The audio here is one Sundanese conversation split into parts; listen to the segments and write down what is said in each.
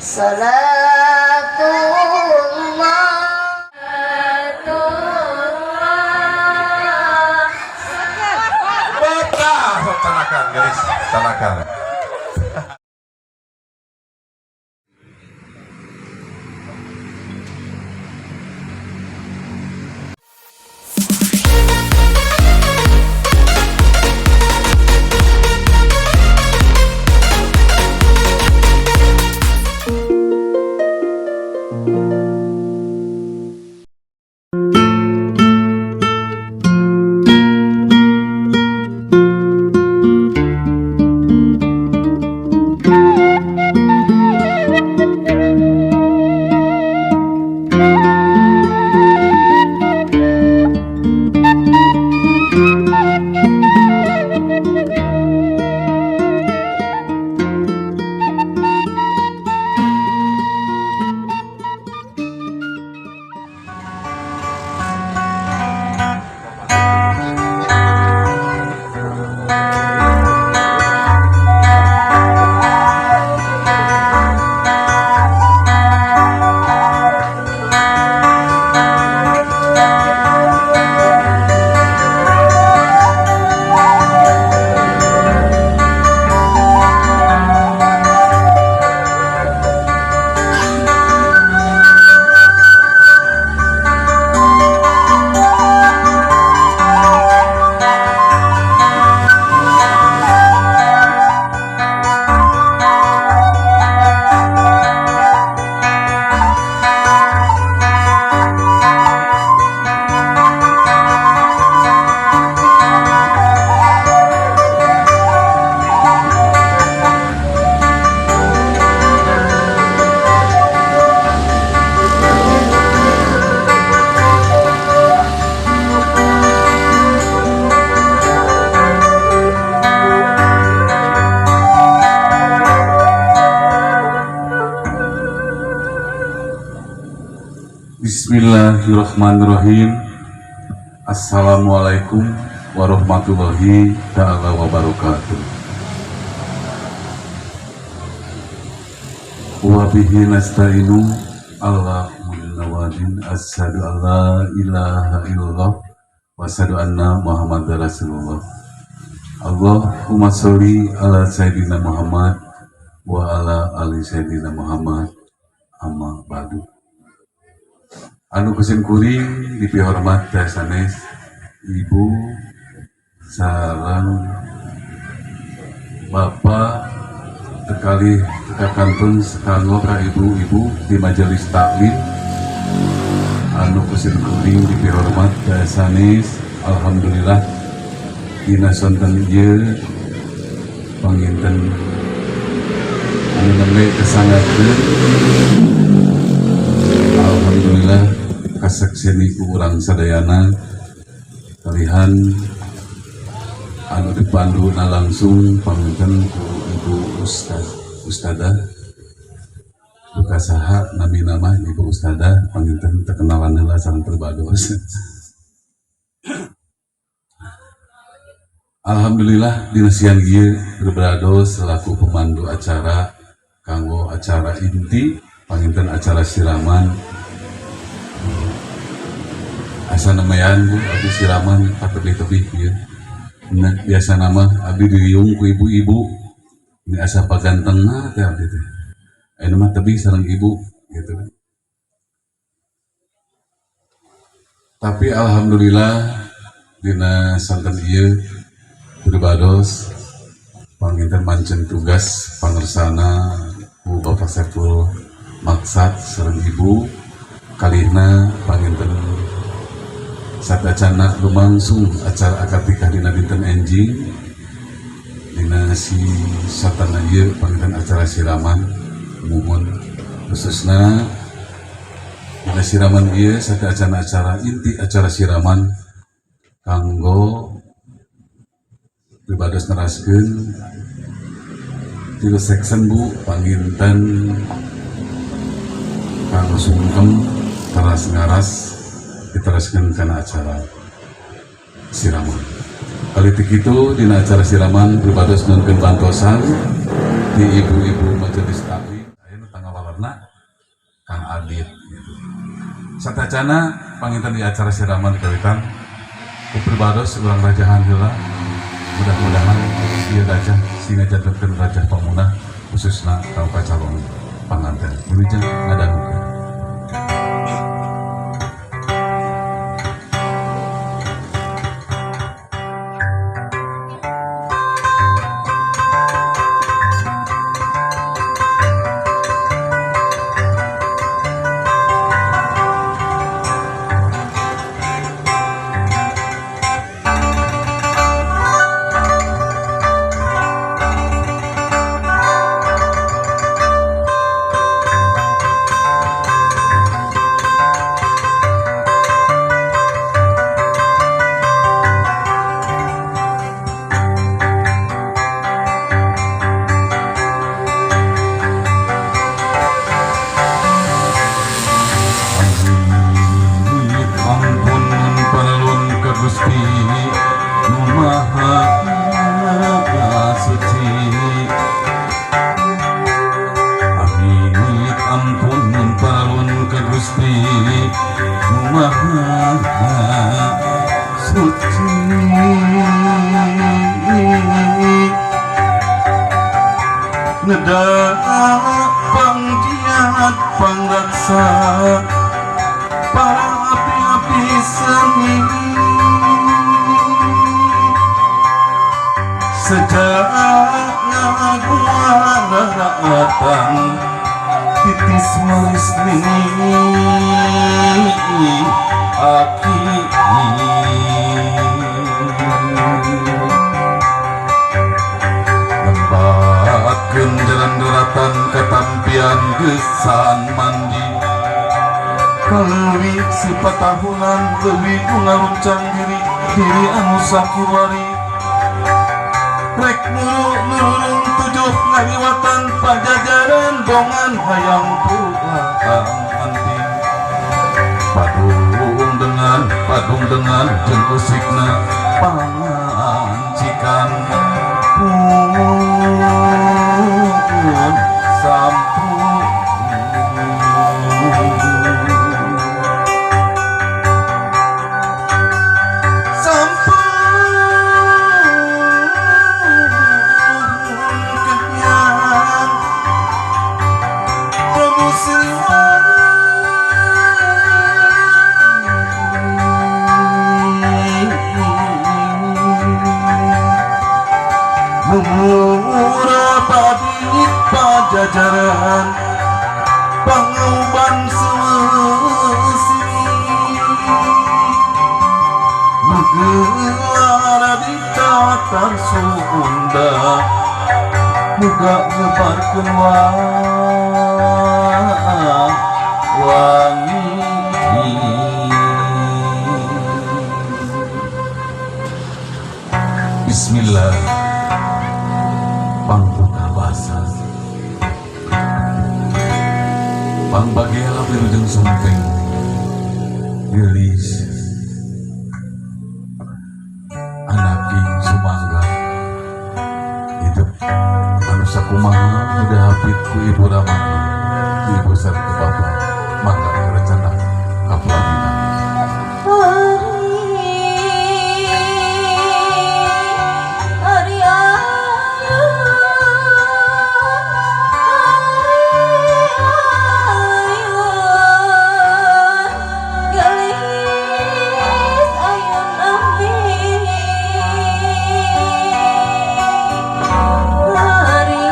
Salatullah. Betah sok canakan, guys, canakan. Bismillahirrahmanirrahim. Assalamualaikum warahmatullahi ta'ala wabarakatuh. Wa bihi nasta'inu ala nawadin, asyhadu an la ilaha illallah wa asyhadu anna Muhammadar Rasulullah. Allahumma sholli ala sayyidina Muhammad wa ala ali sayyidina Muhammad. Amma ba'du. Anu ku sim kuring dipihormat teh sanes ibu sareng bapak tekali kantun kanggo ka ibu-ibu di majelis taklim anu ku sim kuring dipihormat teh sanes. Alhamdulillah, dina sonten ieu panginten anu nembe kasanggakeun, alhamdulillah kasakseni ku urang sadayana kalihan anu dipandu langsung panginten ku ibu ustaz, ustadah, duka saha nami nama ibu ustadah. Panginten terkenalan heula sareng pribados. Alhamdulillah, dina siang ieu pribados selaku pemandu acara kanggo acara inti panginten acara siraman. Asa namayan, Bu, abdi siraman patebih-tebih ieu. Nah, biasa nama abdi diriung ku ibu-ibu ini asa pagantengna teh abdi teh. Ayeuna mah tebih sareng ibu gitu kan. Tapi alhamdulillah, dina sonten ieu pribados panginten mancen tugas pangersana ku Bapak Saiful Maksad sareng ibu kalihna panginten satacana lumangsung acara akad nikah dina dinten enjing. Dina si satana ieu panginten acara siraman. Muhun, khususna dina siraman ieu satacana acara inti acara siraman, kanggo pribados neraskeun tilu section, Bu. Panginten kanggo sungkem, teras ngaras, diteruskan karena acara siraman. Kalitik itu dina acara siraman pribados nuhunkeun bantosan di ibu-ibu majelis taklim. Ayeuna tanggal. partnerna Kang Adit gitu. Satacana panginten di acara siraman kawitan ku pribados urang rajahan heula, mudah-mudahan ieu rajah sing ngajantenkeun rajah pamunah khususna ka calon panganten. Wilujeng ngadangukeun. Amit ampun paralun ka Gusti Nu Maha Suci. Amit ampun paralun ka Gusti Nu Maha Suci. Neda panggiat pangraksa para api-api seni sejak ngaguan raratan titis maris nini aki. Nembatkeun jalan daratan katampian gesan mandi kaleuwi sipatahunan leuwih nu ngaruncang diri diri anu sakiwari rek muru nurung tujuh ngaliwatan pajajaran bongan hayang pulang anting padung dengan jeung usikna pangancikan pun sampun. Sampun kenyang Prabu Siliwangi. Mumura padit pajajaran pangauban seusi Nugelar di tatar Sunda muga nyebarkeun wangi. Bismillah, pangbuka bahasa pangbagea wilujeng sumping geulis anaking sumangga hidup anu sakumaha nu dihapit ku ibu ramana ku ibu sareng ku bapa, mangga rencana kapelaminan. Ari ayun, ari ayun, geulis ayun abdi. Ari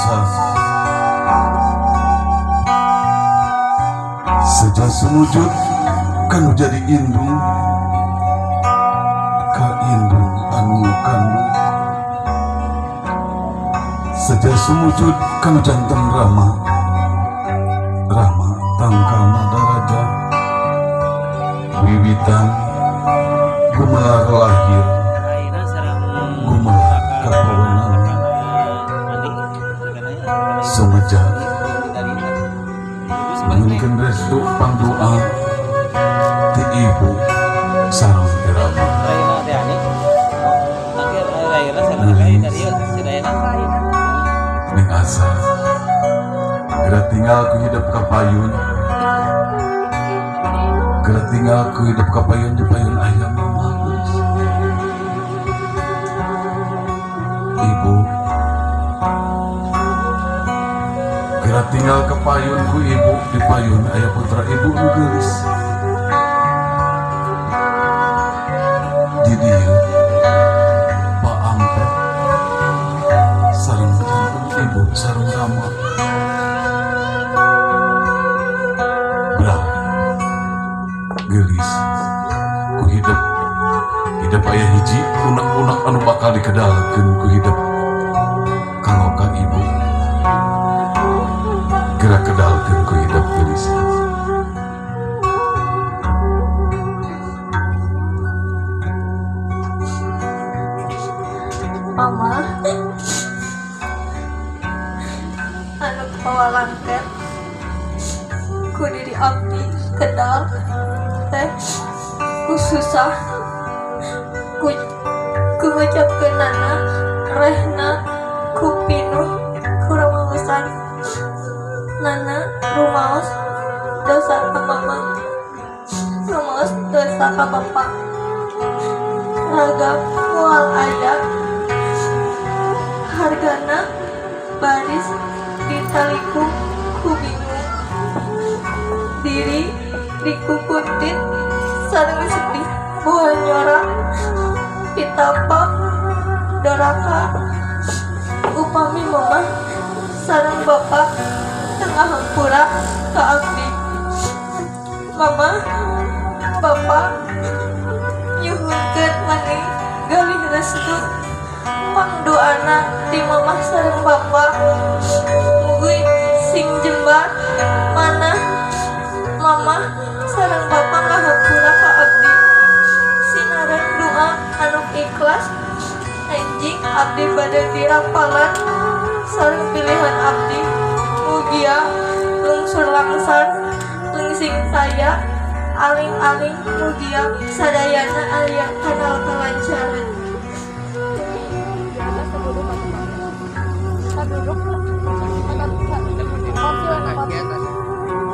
Asa seja sumujud kanu jadi indung ka indung anu kandung, seja sumujud kanu janten rama, rama tangkana daraja wiwitan gumelar lahir gumelar kapawenang sumeja nyuhunkeun restu pangdoa ti ibu sareng ti rama. Geulis, Neng Asa, geura tinggal ku hidep ka payun, geura tinggal ku hidep ka payun, di payun aya mama. Geulis, ibu geura tinggal ka payun ku ibu, di payun aya putra ibu nu geulis. Di dieu paampat sareng janten ibu sareng rama. Brah, geulis, ku hidep hidep aya hiji unek-unek anu bakal dikedalkeun ku hidep kalau ka ibu. Geura kedalkeun ku hidep, geulis. Mama anu kawalangkeun ku diri abdi kedal teh ku susah ku ngucapkeunana rehna ku pinuh ku rumaosan nana rumaos dosa ka mama, rumaos dosa ka bapak. Ragam moal aya hargana baris ditalikung ku bingung diri dikukuntit sareng sedih buah nyora pitapak doraka. Upami mama sareng bapak teu ngahampura ka abdi, mama bapak nyuhunkeun mani galih restu pangdoana ti mamah sareng bapak. Mugi sing jembar manah mamah sareng bapak ngahampura ka abdi. Sinareng doa anu ikhlas, enjing abdi bade dirapalan sareng pilihan abdi. Mugia lungsur langsar lengsing saya aling-aling. Mugia sadayana aya kana kalancaran. Di atas duduk duduk.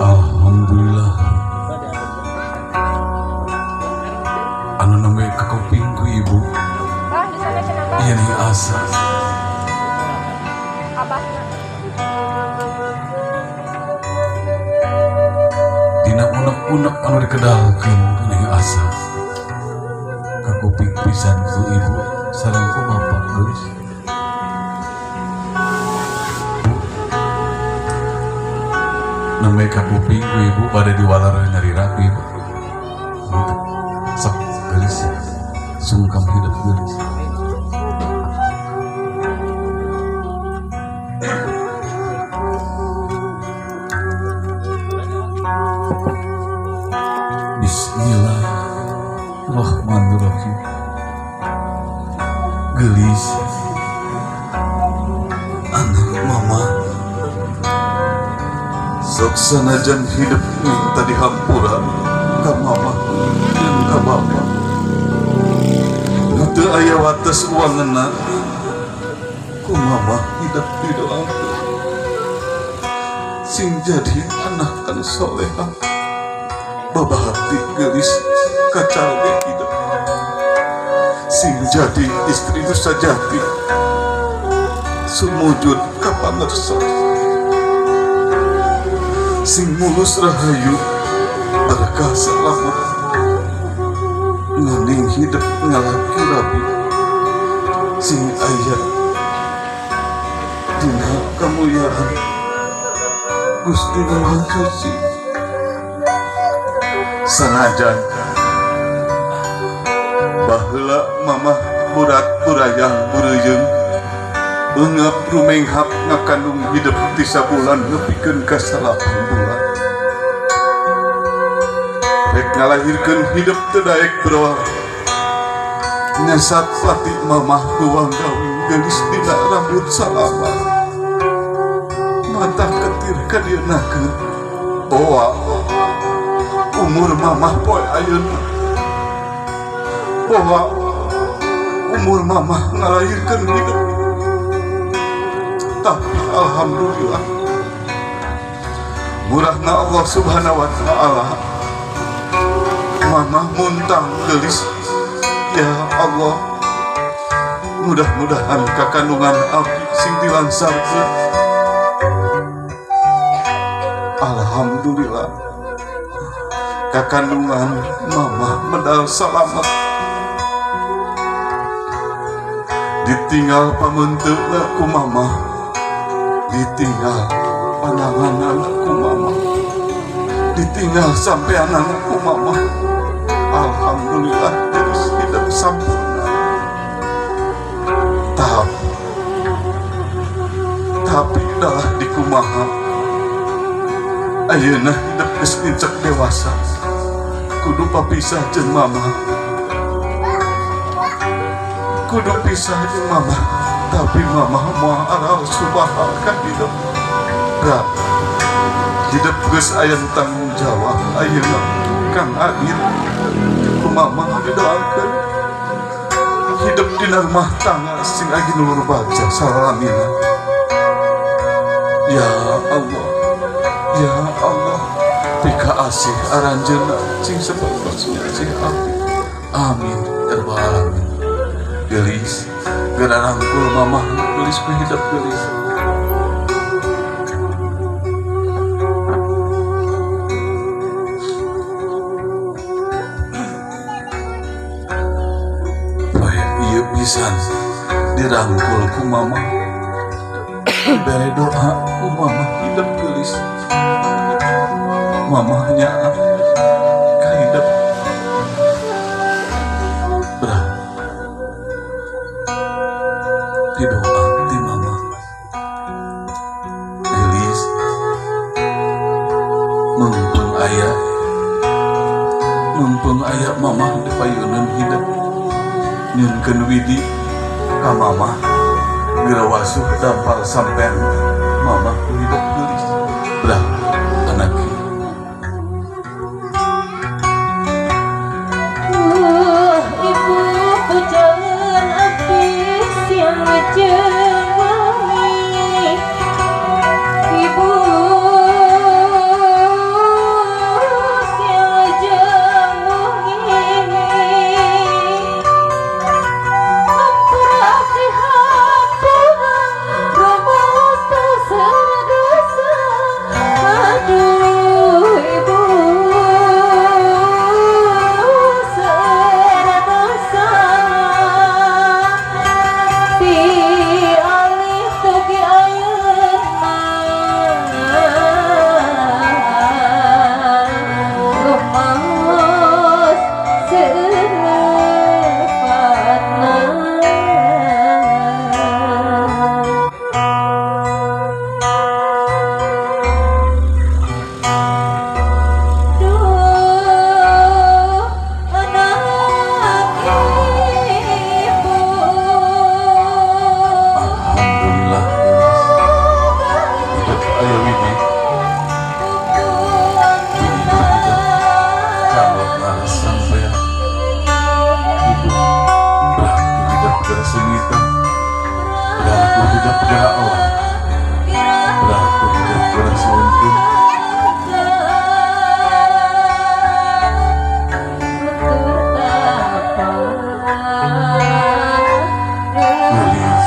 Alhamdulillah, anu nembe kakuping ku ibu. Bah, di sana kenapa? Ieu nih Asa. Abahna. Dina unek-unek anu dikedalkeun ku Neng Asa kakuping pisan ku ibu sareng ku bapak. Geus nembe kakuping ku ibu, bade diwalar nyalira ku ibu. Sok, geulis, sungkem hidep, geulis. Bismillahirrahmanirrahim. Geulis, anak mama, sok sanajan hidup minta dihampura ka mama jeung ka bapa nu teu aya wates uangeunna, ku mama hidup didoakeun sing jadi anak anu soleha, babahati, geulis, kacaroge hidup sing jadi istri nu sajati, sumujud ka Pangersa, sing mulus rahayu, berkah selamat, nganing hidup ngalaki rabi, sing aya dina. Kamulyaan Gusti Maha Suci. Sanajan baheula Mamah burat burayang bureuyeung, eungap rumenghap ngakandung hidep ti sabulan nepikeun ka 9 bulan. Rek ngalahirkeun hidep teu daek beroa. Nyasat pati Mamah huang gawing geulis dina rambut salaman. Mata ketir kadienakeun. Oa umur Mamah poe ayeuna. Oa umur Mamah ngalahirkeun hidep. Tapi alhamdulillah, murahna Allah Subhanahu wa Ta'ala, Mamah muntang geulis. Ya Allah, mudah-mudahan kakandungan abdi sing dilansarkeun. Alhamdulillah, kakandungan Mamah medal salamat. Ditinggal pameunteuna ku Mamah, ditinggal pananganan ku Mamah, ditinggal sampeanan ku Mamah. Alhamdulillah, terus hidup sempurna. Tapi adalah di kumaha ayeuna hidup geus nincak dewasa, kudu papisah jeung Mama, kudu pisah jeung Mama. Tapi Mama moal aral subahal ka hidup. Berat hidup, geus aya nu tanggung jawab ayeuna. Kang Adit ku Mama didoakeun hidup dina rumah tangga sing agi nulur bagja salamina. Ya Allah, ya Allah, pikaasih aranjeunna sing sapertosna sing abdi. Amin ya rabbal alamin. Geulis, geura rangkul Mamah, geulis ku hidep, geulis. Poe ieu pisan dirangkul ku Mamah, dibere doa ku Mamah hidep geulis. Mamahnya ka hidep berat di doa ti Mama. Geulis, mumpung aya, mumpung aya Mamah di payuneun hidep, nyunkeun widi ka Mamah, geura wasuh dampal sampean Mamah ku hidep geulis. Berat anak. Ibu, pujangan abdi siang jeung wengi. Ibu, siang jeung wengi. Hampura abdi, hampura, rumus seueur dosa. Aduh Ibu, seueur dosa. Ti alit dugi ayeuna, rumaos seueur lepatna. Duh anak ibu. Alhamdulillah, hidep aya widi kanggo laras sampean Ibu. Berarti hidep geura seungitan, berarti hidep geura olah, berarti hidep geura suunkeun. Geulis,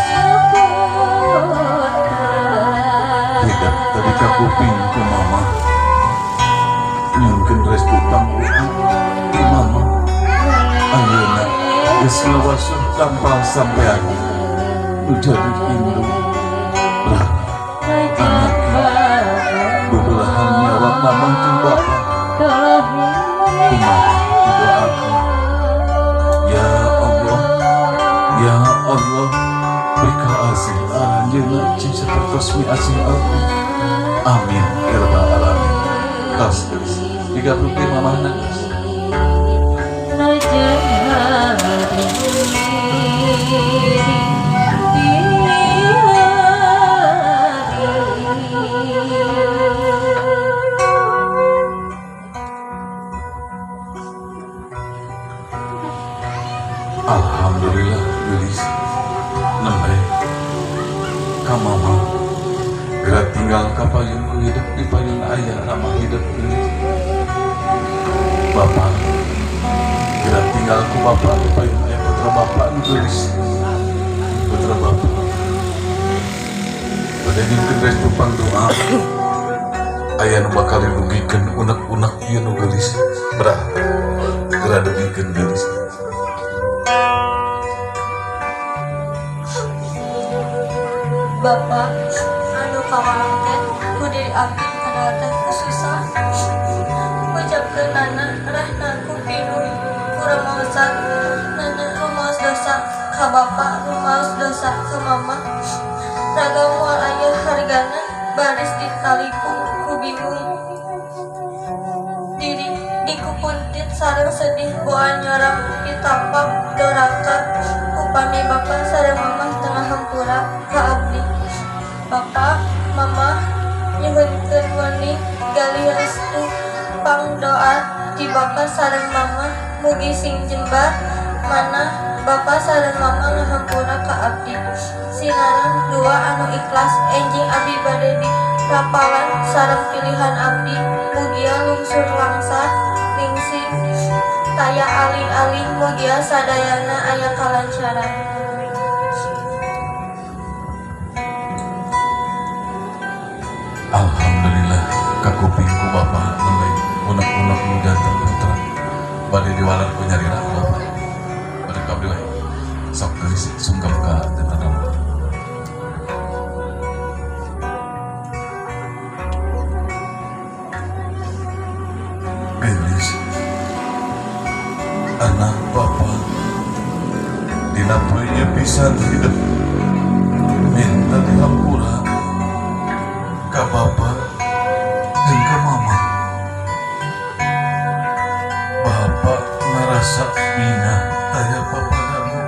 hidep tadi ka kuping ku Mama nyunkeun restu pangruan ku Mama. Ayeuna geus ngawasuh dampal sampean nu jadi indung. Berat. Mamang jeung Bapak. Kumaha didoakeun? Ya Allah, ya Allah, beri asih aranjeunna cing sapertos miasih abdi. Amin ya rabbal alamin. Tos, geus digabrukkeun mamahna. Najan hari di hari. Alhamdulillah, geulis, nembe ka mama geura tinggal ka payun ku hidup di payun ayah ramah hidup. Geulis, bapak geura tinggal ku bapak di payun ayah putra bapak nu geulis. Putra bapak bade nyungkeun restu pangdoa, aya nu bakal didugikeun unek-unek ieu nu geulis. Berah, geura dugikeun, geulis. Bapak anu kawarang teh ku diri abdi kadal teh ku susah ucapkeunana rahna ku pinuh ku rumaosan nana rumaos dosa ka bapak, rumaos dosa ka mama. Raga moal aya hargana baris ditalikung ku bingung diri dikupuntit sareng sedih boa nyorang ditapak doraka upami bapak sareng mamah teu ngahampura ka abdi. Bapak, mama, nyuhunkeun wening galih restu pangdoa ti bapak sareng mama, mugi sing jembar manah bapak sareng mama ngahampura ka abdi. Sinareng dua anu ikhlas. Enjing abdi bade dirapalan sareng pilihan abdi, mugia lungsur langsar lingsir taya aling-aling, mugia sadayana aya kalancaran. Alhamdulillah, kakuping ku bapak nembe unek-unek nu janten putra. Bade diwalar ku nyalira ku bapak, bade ka abdi wae. Sok, geulis, sungkem ka janten rama. Geulis, anak bapak dina poe ieu pisan hidup minta dihampura ka bapak jeung ka mama. Bapak ngarasa bingah taya papadana.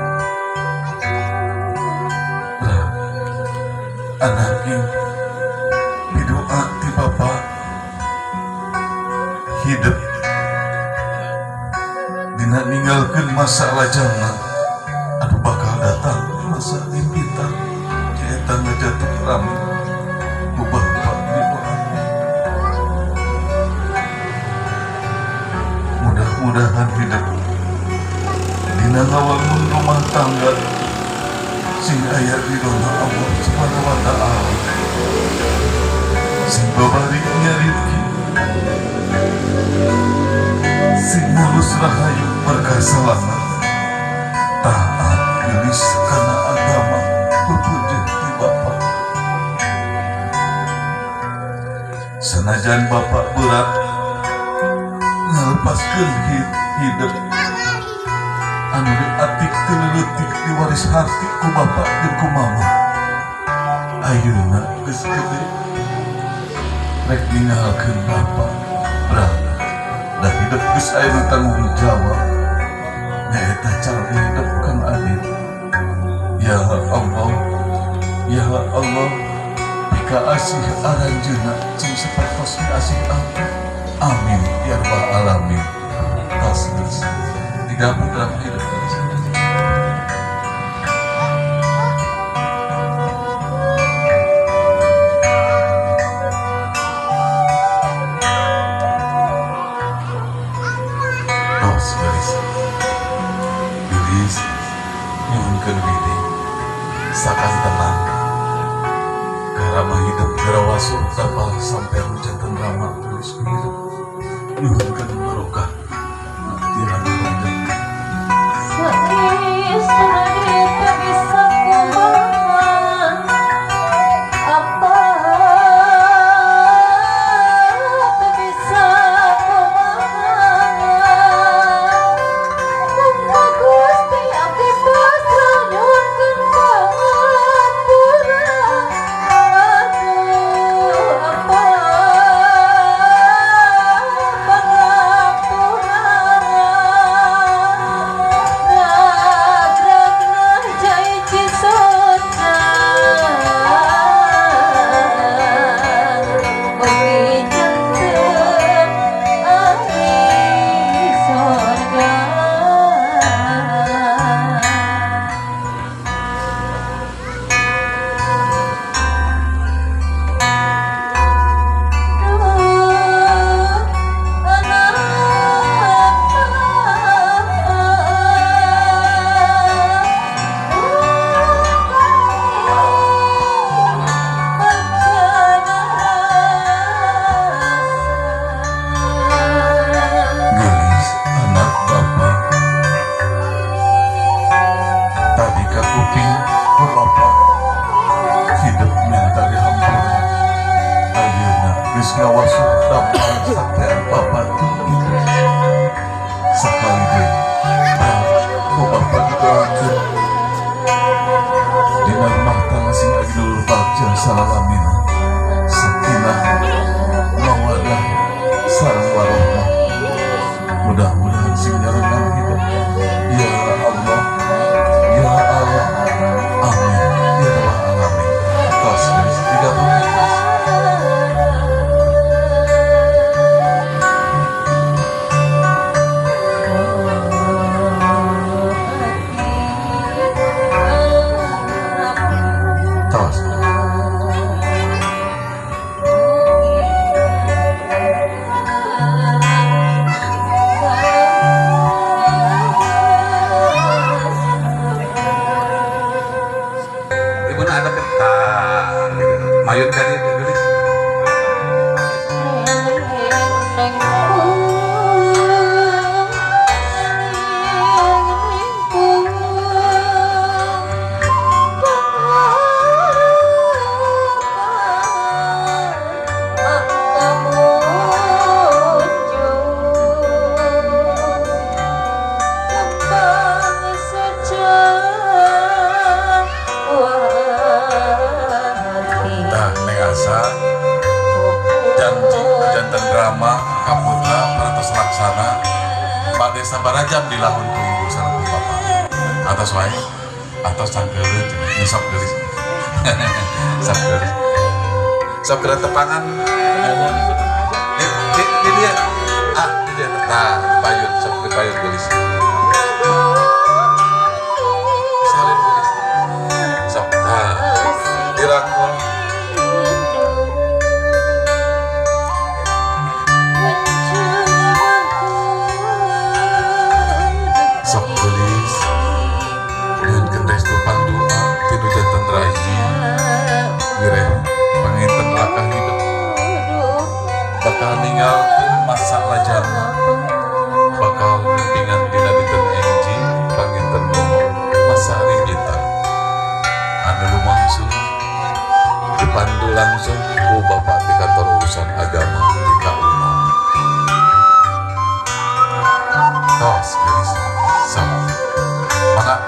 Lah, anaknya didoa ti bapak hidup dina ninggalkeun masa lajangna anu bakal datang masa impitan nyaeta ngajatuh rami ku bapak didoa. Mudah-mudahan hidup dina ngawangun rumah tangga sing aya ridona Allah Subhanahu wa Ta'ala, sing babari nyariki, sing mulus rahayu berkah selamat, taat, geulis, kana agama pepuja ti bapak. Sanajan bapak berat ngalepaskeun hidup anu diatik ti leutik, diwaris harti ku bapak jeung ku mama, ayeuna geus gede rek ninggalkeun bapak berat da hidup geus aya nu tanggung jawab, nyaeta calon hidup Kang Adit. Ya Allah, ya Allah, pikaasih aranjeunna cing sapertos miasih abdi. Amin ya rabbal alamin. Tos, geus digabung dalam hidup. Tos, geulis. Geulis, nyuhunkeun widi sakan tenang karama hidup gerawasu dapal sampai janten rama. Geulis, hidup nyuhunkeun barokah di rama. Wasuh damar sampean bapak jeung ibu. Sakali deui ku bapak didoakeun dina rumah tangga sing agidul bagja salalamina, sakinah, mawadah, sareng warohmah. Mudah-mudahan sing nyarengan hidup. Ya Allah, ya Allah, amin ya rabbal alamin. Tos geus digabung, tos. Tos. Ibu ada ketar mayun kan ya, gelis. Tah, Neng Asa, janji janten drama kaputra parantos laksana. Bade sabaraha jam dilahun ku ibu sareng ku bapak? Atos wae, atos cangkeureun cenah. Ini sok geulis, sok geulis, sok geura tepangan. Mohon di dia, ah, di dia. Tah, payun, sok di payun, geulis. Salin, geulis. Sok, tah, dirangkul. Sok geulis, nyuhunkeun restu pangdoa ti nu janten raji. Wireh panginten lakah hidup bakal ninggalkeun masa lajang, bakal bimbingan dina dinten enjing panginten umur masa rimbitan anu lumangsung dipandu langsung ku bapak di kantor urusan agama di KUA. Tos, geulis. Sok, mangga,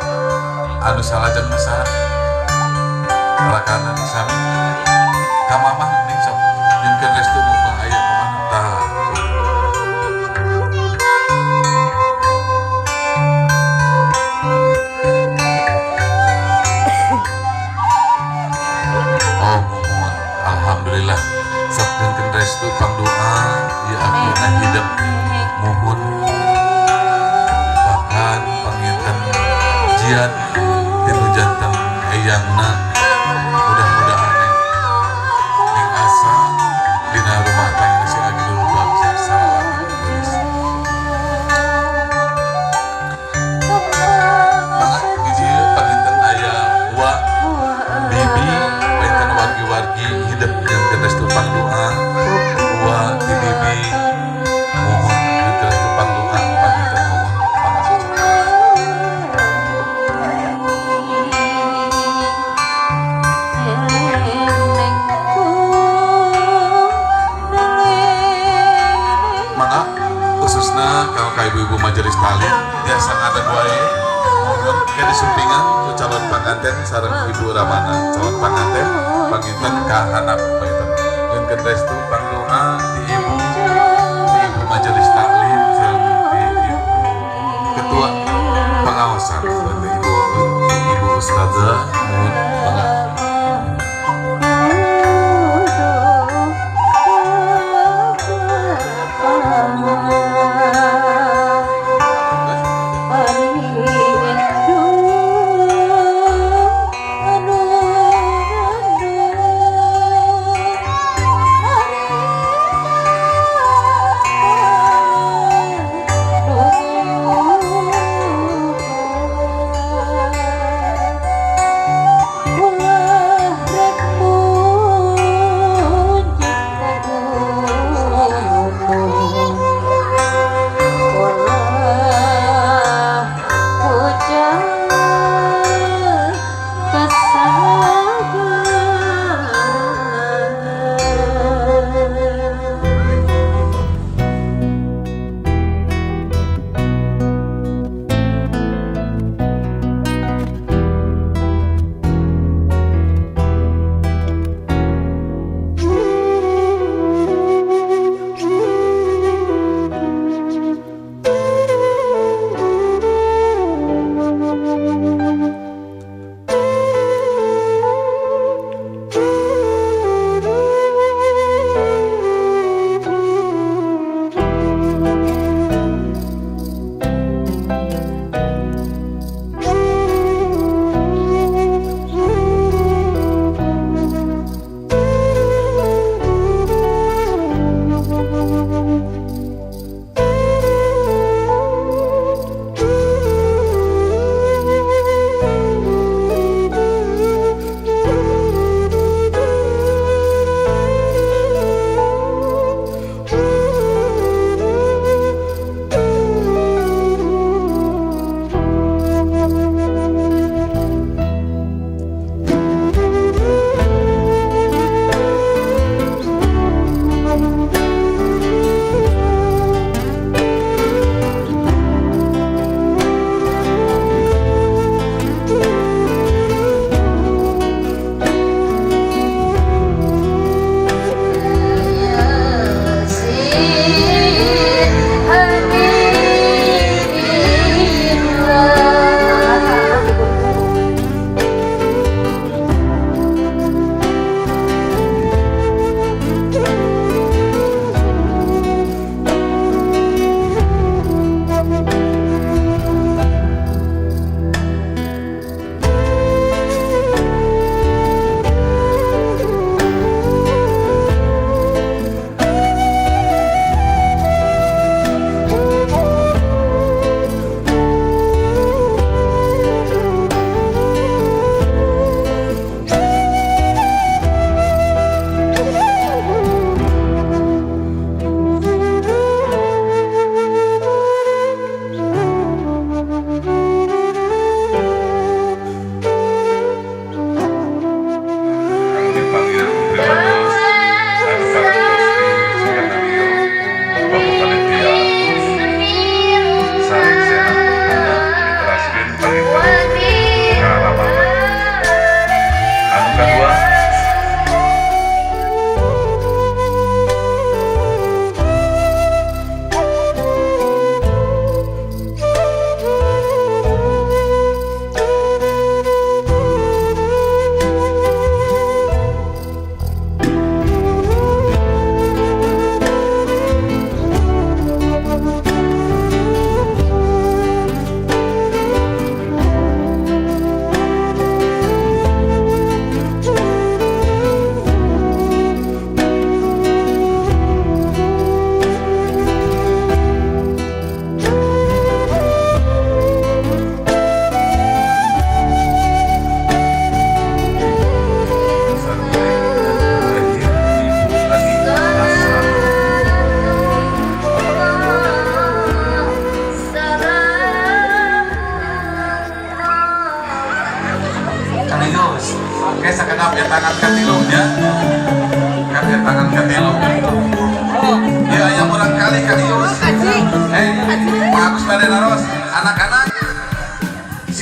anu salajeng saha? Rakanan sami ka mamah ning. Sok nyuhunkeun restu mumpung aya mamah. Tah. Oh, muhun, alhamdulillah. Sok nyuhunkeun restu pangdoa ieu akhirna hidup. Muhun, bahkan panginten jian ti nu janten eyangna. Mudah-mudahan Neng Asa dina rumah tangga sing agidul bagja salam, geulis. Mangga di dieu panginten aya wa, bibi, panginten wargi-wargi hidup nyuhunkeun restu pangdoa. Wa ti bibi, mohon nyuhunkeun restu pangdoa panginten. Mohon, mangga cecep. Mangga, khususnya kalau ka ibu-ibu majelis taklim biasa ngadeg wae, mohon ke disumpingan ku calon panganten sareng ibu ramana calon panganten. Panginten ka handap, panginten nyuhunkeun restu pangdoa ti ibu majelis taklim sareng ti ibu ketua pengawasan, berarti ibu ibu ustazah. Mohon, mangga.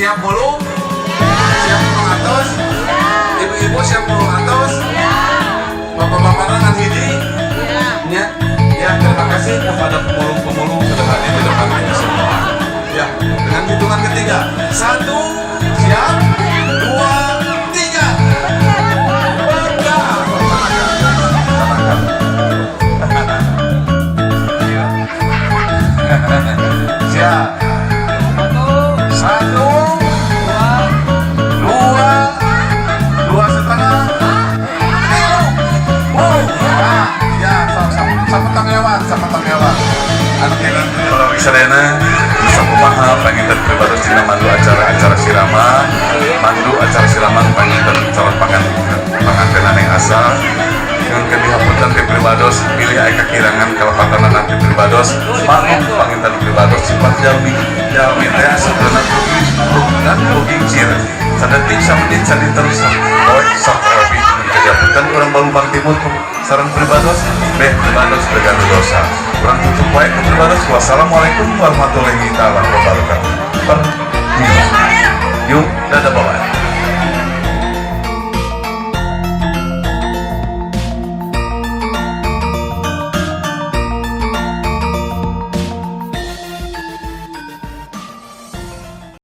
Siap mulung? Siap mulung atos? Ibu-ibu siap mulung atos? Bapak-bapak ngan hiji? Ya, ya, terima kasih kepada pemulung-pemulung sudah hadir di depan kita semua. Ya, dengan hitungan ketiga. Satu, siap, dua, tiga. Berdah. Silakan. Siap. Satu, dua, 2,5, tilu. Oh, nah, ya, sapetang lewat, sapetang lewat. Anu kalau sadayana sakumaha panginten pribados dina mandu acara-acara siraman, mandu acara siraman panginten calon panganten Neng Asa. Nyuhunkeun dihapunten ti pribados bilih aya kakirangan kalepatan ti pribados. Maklum panginten pribados sifat jalmi jalmi teh asupna dan gingsir sadetik samenit sadinten sapoe sapoe. Dihapunten urang Balumbang Timur sareng pribados beh pribados gaduh dosa. Urang tutup wae ku pribados. Wassalamualaikum warahmatullahi taala wabarakatuh. Yuk, dadah, bye.